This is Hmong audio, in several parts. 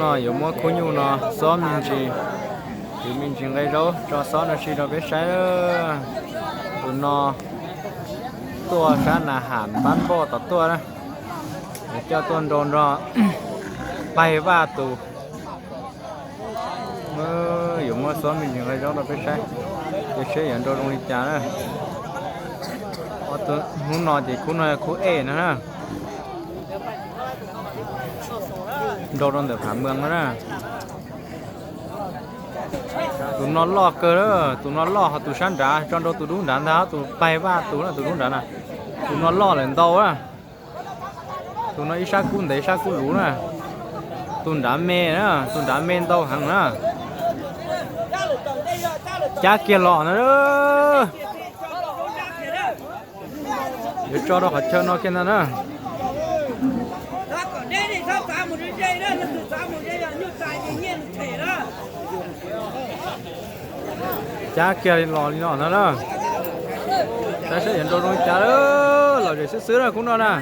No yuav muab khub nyuj no xob me ntsis, kwv me ntsis nqe zaub tso xob no sib rau peb saib. Tus no tuaj sab nas ham npab npoj tom tuaj na, yuav coj tuaj nrau nrog Paig Vaj tus. Yuav muab xob me ntsis nqe zaub rau peb saib, ces seb yuav nrau zoo li cas na. Hnub no ces khub no yog khub ej no na. Nrau rau ntawm Phav Mws no na. Tus no loj kawg, tus no loj, ho tus sab nrad tso nrau tus dub nrad ntag, tus Paig Vaj tus na, tus dub nrad na. Tus no loj lawm ntau na. Tus no ib sab kub ntev ib sab kub luv na. Tus nrad me na, tus nrad me ntau heev na. Cab kiag los na. Yuav tso rau qhov chaw no kiag ntag na. Cab kiag los li no ntag na. Saib saib yuav nrau zoo li cas, lom zem xwb xwb na khub no na.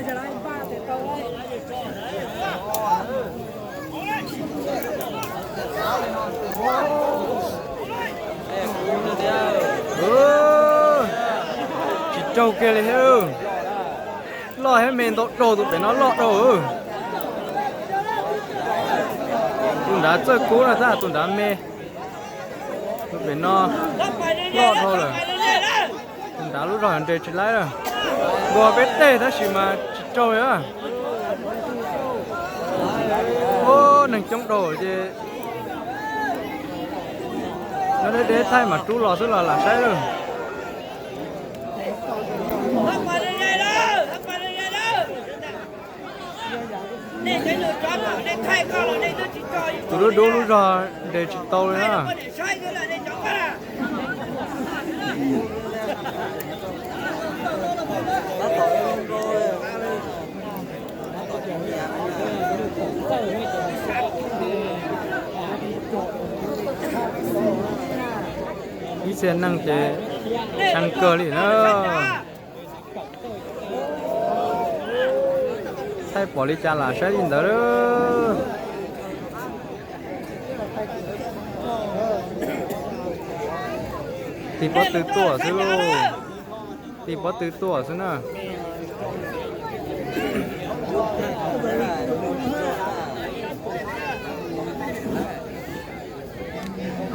Tsis raug kiag li thiab. Loj thiab me ntau dhau, tus pem no loj dhau. Tus nrad txawj kub na tab tus nrad me. Tus pem no loj dhau lawm. Tus nrad lub zog nres tsis laib lawm. Nkaus peb tej tab sis mas tsis raug li. Ub, neeg coob dhau ces nyob deb deb thaij mam rub los xwb los lam saib lawm. Tus dub dub lub zog nres tsis tau li na. Ib txhia neeg ces tshee kawg li na. Thaij pom li cas lam saib li ntawd. Tig pob tw tuaj xwb lauj. Tig pob tw tuaj xwb na.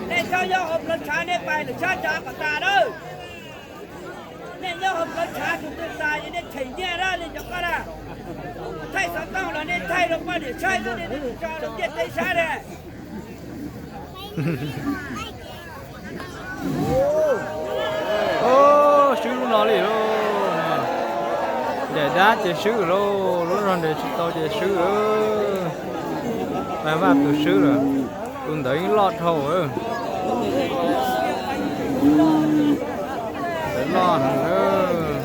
Nej txhob nyob hauv plawv tshav, nej pais lwm sab tshav kom tas nawb. Nej nyob hauv plawv tshav tus twg tas ces nej them nyiaj na, nej cov koj na. Thaij xov tooj los nej thaij rau poj niam saib xwb, nej tsis tso rau ntiaj teb saib na. Swb lub no li lauj. Ncaim dab ces swb lauj, lub zog nres tsis tau ces swb. Pab Vaj tus swb lawm, tus ntawd yeej loj dhau. Ntawd loj heev.